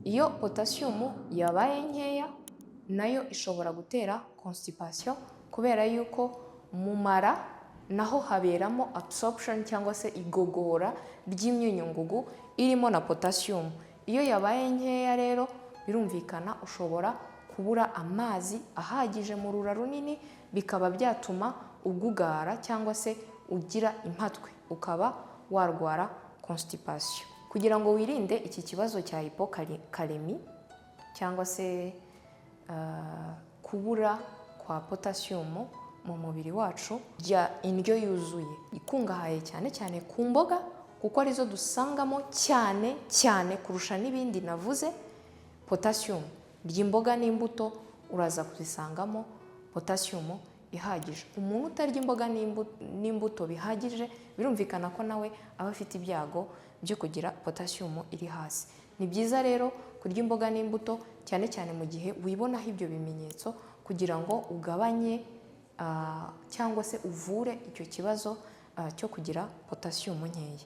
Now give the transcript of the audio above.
Iyo potasiyumu yabaye nkeya, nayo ishobora gutera constipation, kubera yuko mu mara naho haberamo absorption cyangwa se igogora ry'imyunyungugu irimo na potasiyumu. Iyo yabaye nkeya rero, birumvikana ushobora kubura amazi ahagije mu rura runini, bikaba byatuma ugugara cyangwa se ugira impatwe, ukaba warwara constipation. Kugira ngo wirinde iki kibazo cya hypokalemie cyangwa se kubura kwa potasiyumu mu mubiri wacu, rya indyo yuzuye ikungahaye cyane cyane ku mboga, kuko arizo dusangamo cyane cyane kurusha n'ibindi navuze potasiyumu. Rya imboga n'imbuto, uraza kuzisangamo potasiyumu ihagije. Umuntu utarya imboga n'imbuto bihagije, birumvikana ko nawe aba afite ibyago byo kugira potasiyumu iri hasi. Ni byiza rero kurya imboga n'imbuto, cyane cyane mu gihe wibonaho ibyo bimenyetso, kugira ngo ugabanye cyangwa se uvure icyo kibazo cyo kugira potasiyumu nkeya.